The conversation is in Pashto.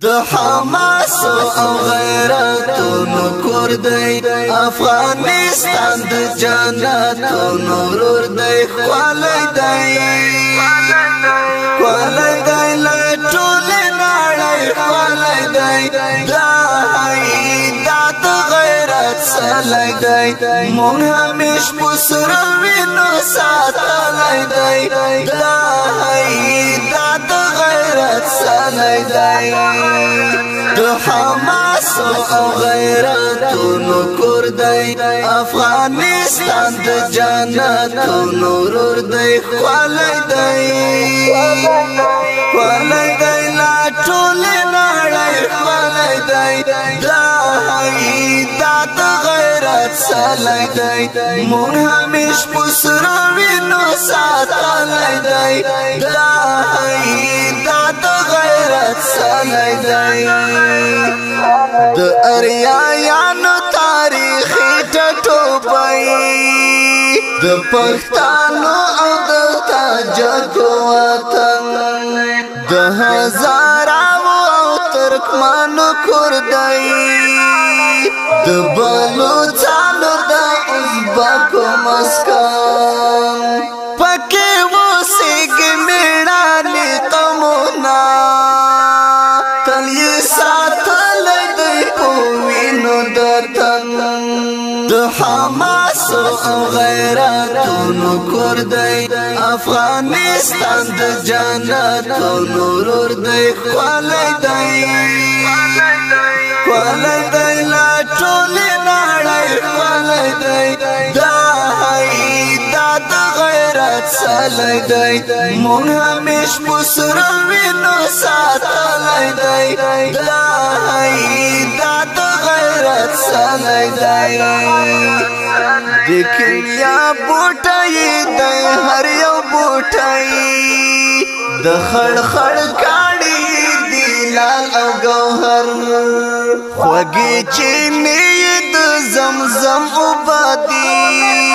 د حماس او غیرتونو کور دی افغانستان، د جنتونو ورور دی. ښکلی دی، ښکلی دی، له ټولې نړۍ ښکلی دی. دا دا د غیرت څلی دی، مونږ همیش په سره وینو ساتلی دی. دا دا د غیرت څلی دی، د حماس او غیرتونو کور دی افغانستان، د جنتونو ورور دی. ښکلی دی، ښکلی دی، له ټولې نړۍ ښکلی دی. دا دا د غیرت څلی دی، مونږ همیش په سره وینو ساتلی دی. دا دا د غیرت څلی دی، د اریایانو تاریخي ټاټوبی، د پښتانو او د تاجکو وطن، د هزاراو او ترکمانو کور دی، د بلوچانو د ازبکو مسکن. پکې اوسېږي مېړاني قومونه، تل یې ساتلی دی په وینو د تن. د حماس او غیرتونو کور دی افغانستان، د جنتونو ورور دی. ښکلی دی، ښکلی دی، له ټولې نړۍ ښکلی دی. دا دا د غیرت څلی دی، مونږ همیش په سره وینو ساتلی دی. دا دا د غیرت څلی دی، د کیمیا بوټی دی هر یو بوټی، د خړ خړ کاڼي دی لال او ګوهر، خوږې چینې د زمزم اوبه دي.